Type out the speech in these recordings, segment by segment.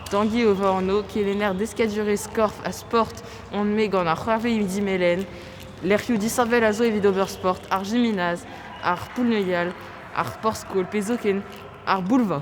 Tangi eo va anv, kelenner deskadurezh korf ha sport on-me gant ar c'hoarvezidi melen. Lec'hioù disheñvel a zo evit ober sport, ar jiminaz, ar poull-neuial, ar porzh-skol pe zoken ar boullva.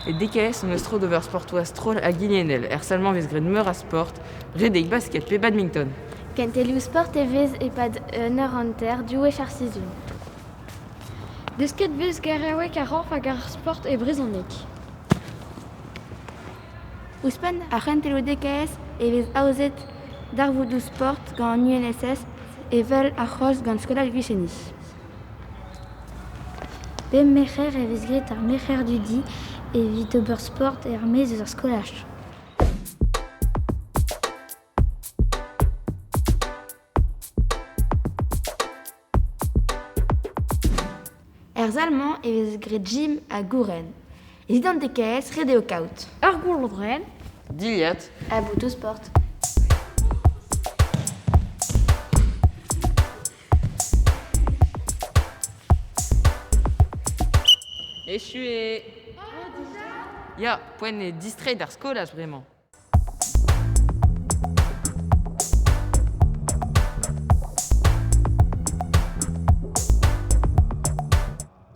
E DKS hon eus tro d'ober sportoù a-stroll hag hiniennel. Er sal-mañ e vez graet meur a sport, redek, basket pe badminton. Kentelioù sport e vez e-pad un eur hanter, div wech ar sizhun. Desket 'vez geriaoueg ar c'horf hag ar sport e brezhoneg. Ouzhpenn ar c'hentelioù DKS e vez aozet darvoudoù sport gant an UNSS evel ar c'hross gant Skolaj Gwiseni. Bep Merc'her e vez graet ar Merc'her dudi evit ober sport er-maez eus ar skolaj. Er sal-mañ e vez graet gym ha gouren. Evit an DKS, ret eo kaout. Ur gouloudrenn. Dilhad. Ha botoù sport. Echu eo. Ya, poent eo distreiñ d'ar skolaj bremañ.